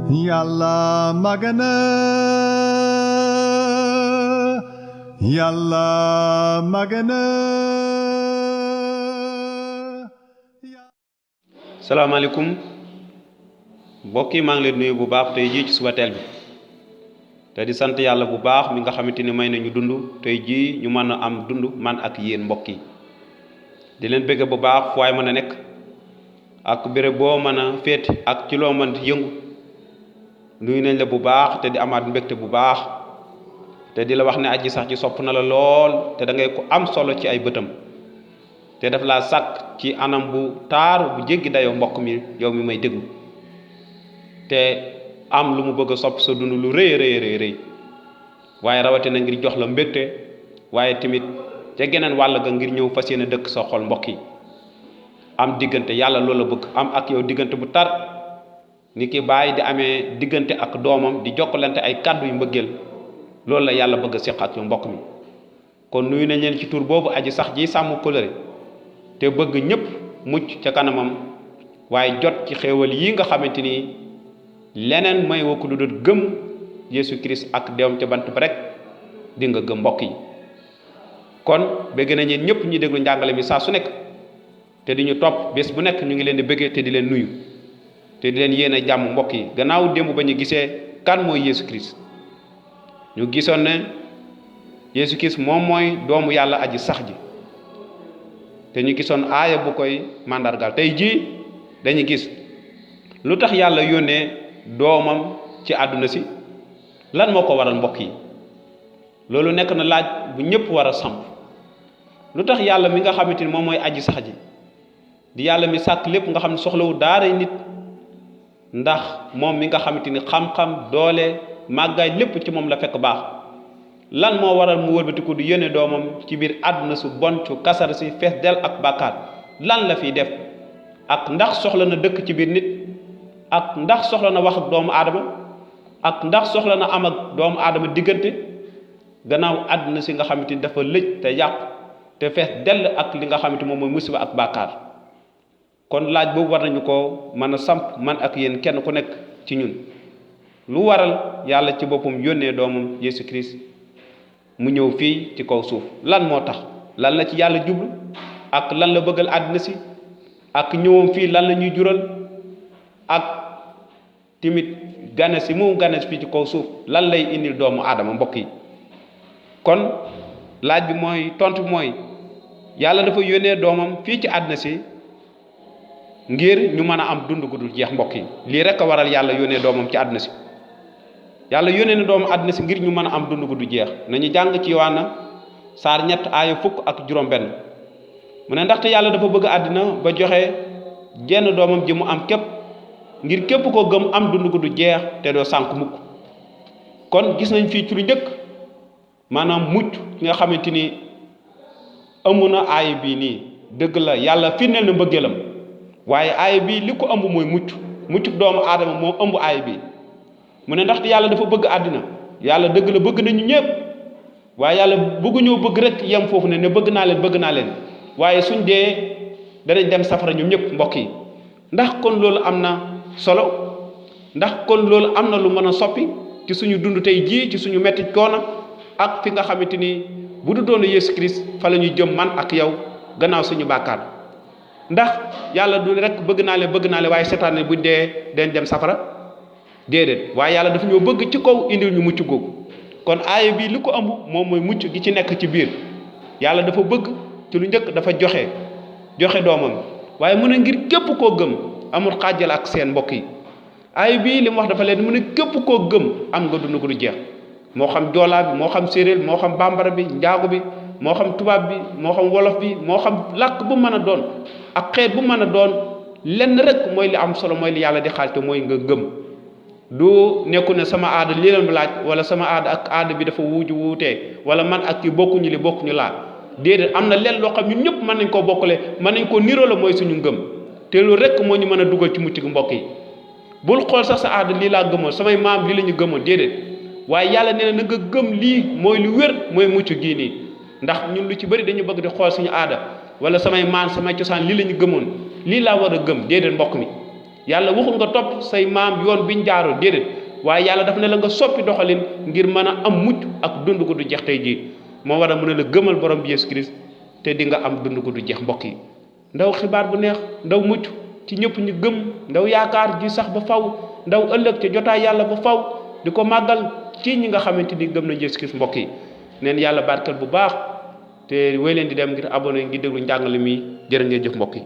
Yàlla magana Yàlla magana. salaamaaleykum mbokk yi maa ngi leen nuyu bu baax tey jii ci suba teel bi te di sant yàlla bu baax mi nga xamante ni may nañu dund tey jii ñu mën a am dund man ak yéen mbokk yi di leen bëgg bu baax fu waay mën a nekk ak béréb boo mën a féet ak ci loo mën yëngu nuyu nañ la bu baax te di amaat mbégte bu baax te di la wax ne aji sax ji sopp na la lool te da ngay ko am solo ci ay bëtam te daf laa sàkk ci anam bu taaru bu jéggi dayoo mbokk mi yow mi may déglu te am lu mu bëgg a sopp sa dund lu rëy rëy waaye rawatina ngir jox la mbégte waaye tamit ca geneen wàll ga ngir ñëw fas yéene dëkk sa xol mbokk yi am diggante yàlla loolu la bëgg am ak yow diggante bu tar ni ki bàyyi di amee diggante ak doomam di jokkalante ay kàddu yu mbëggeel loolu la yàlla bëgg a séq ak yow mbokk mi kon nuyu nañ leen ci tur boobu aji sax ji sàmm kóllëre te bëgg ñëpp mucc ca kanamam waaye jot ci xéewal yi nga xamante ni leneen may woo ko lu dul gëm Yeesu Christ ak deewam ca bant ba rek di nga gëm mbokk yi kon bëgg nañ leen ñëpp ñu déglu njàngale mi saa su nekk te di ñu topp bés bu nekk ñu ngi leen di bëggee te di leen nuyu te di leen yéene jàmm mbokk yi gannaaw démb ba ñu gisee kan mooy Yeesu Christ ñu gisoon ne Yeesu Christ moom mooy doomu yàlla aji sax ji te ñu gisoon aaya bu koy màndargal tey jii dañuy gis lu tax yàlla yónnee doomam ci àdduna si lan moo ko waral mbokk yi loolu nekk na laaj bu ñëpp war a samp lu tax yàlla mi nga xamante ni moom mooy aji sax ji di yàlla mi sàkk lépp nga xam ne soxlawu daara nit ndax moom mi nga xamante ni xam-xam doole màggaay lépp ci moom la fekk baax lan moo waral mu wëlbatiku di yónnee doomam ci biir àdduna su bon cu kasar si fees del ak bàkkaar lan la fiy def ak ndax soxla na dëkk ci biir nit ak ndax soxla na wax ak doomu aadama ak ndax soxla na am ak doomu aadama diggante gannaaw àdduna si nga xamante ni dafa lëj te yàqu te fees dell ak li nga xamante moom mooy musiba ak bàkkaar kon laaj boobu war nañu ko mën a samp man ak yéen kenn ku nekk ci ñun lu waral yàlla ci boppam yónnee doomam Yeesu Christ mu ñëw fii ci kaw suuf lan moo tax lan la ci yàlla jublu ak lan la bëggal àddina si ak ñëwam fii lan la ñuy jural ak timit gane si mu gane fii ci kaw suuf lan lay indil doomu aadama mbokk yi kon laaj bi mooy tontu bi mooy yàlla dafa yónnee doomam fii ci àddina si ngir ñu mën a am dund gu dul jeex mbokk yi lii rek a waral yàlla yónnee doomam ci àddina si yàlla yónnee na doomu àddina si ngir ñu mën a am dund gu du jeex nañu jàng ci Yowaana saar 3 aaya 10 ak juróom-benn mu ne ndaxte yàlla dafa bëgg àddina ba joxe jenn doomam ji mu am képp ngir képp koo gëm am dund gu du jeex te doo sànk mukk kon gis nañ fii ci lu njëkk maanaam mucc ki nga xamante ni ëmb na aaya bii nii dëgg la yàlla firndeel na mbëggeelam waaye aaya bii li ko ëmb mooy mucc doomu aadama moo ëmb aaya bii mu ne ndaxte yàlla dafa bëgg àddina yàlla dëgg la bëgg nañu ñëpp waaye yàlla bëgguñoo bëgg rek yem foofu ne bëgg naa leen waaye suñ dee danañ dem safara ñoom ñëpp mbokk yi ndax kon loolu am na solo ndax kon loolu am na lu mën a soppi ci suñu dund tey jii ci suñu metti koona ak fi nga xamante ni bu du doon Yeesu Christ fa la ñuy jëm man ak yow gannaaw suñu bàkkaar ndax yàlla du rek bëgg naa leen waaye seetaan ne buñ dee dañ dem safara déedéet waaye yàlla dafa ñoo bëgg ci kaw indil ñu mucc googu kon aaya bii li ko ëmb moom mooy mucc gi ci nekk ci biir yàlla dafa bëgg ci lu njëkk dafa joxe doomam waaye mu ne ngir képp koo gëm amul xaajal ak seen mbokk yi aaya bii li mu wax dafa leen mu ne képp koo gëm am nga dund gu du jeex moo xam joolaa bi moo xam séeréer moo xam bambara bi njaago bi moo xam tubaab bi moo xam wolof bi moo xam làkk bu mën a doon ak xeet bu mën a doon lenn rek mooy li am solo mooy li yàlla di xaaj te mooy nga gëm du nekku ne sama aada lii leen laaj wala sama aada ak aada bi dafa wuutee wala man ak ki bokkuñu laa déedéet am na leen loo xam ñun ñëpp mën nañ koo bokkale mën nañ koo niroo la mooy suñu ngëm te loolu rek moo ñu mën a dugal ci mucc gi mbokk yi bul xool sax sa aada lii laa gëmoon samay maam lii la ñu gëmoon déedéet waaye yàlla nee na nga gëm lii mooy lu wér mooy mucc gii nii ndax ñun lu ci bëri dañu bëgg di xool suñu aada wala samay maan samay cosaan lii la ñu gëmoon lii laa war a gëm déedéet mbokk mi yàlla waxul nga topp say maam yoon biñ jaaroo déedéet waaye yàlla dafa ne la nga soppi doxalin ngir mën a am mucc ak dund gu du jeex tey jii moo war a mu ne la gëmal borom bi Yeesu Christ te di nga am dund gu du jeex mbokk yi ndaw xibaar bu neex ndaw mucc ci ñëpp ñu gëm ndaw yaakaar ji sax ba faw ndaw ëllëg ca jotaay yàlla ba faw di ko màggal ci ñi nga xamante ni gëm nañ Yeesu Christ mbokk yi neen yàlla barkeel bu baax te wéy leen di dem ngir abonné ngi déglu njàngale mi jërë ngeen jëf mbokk yi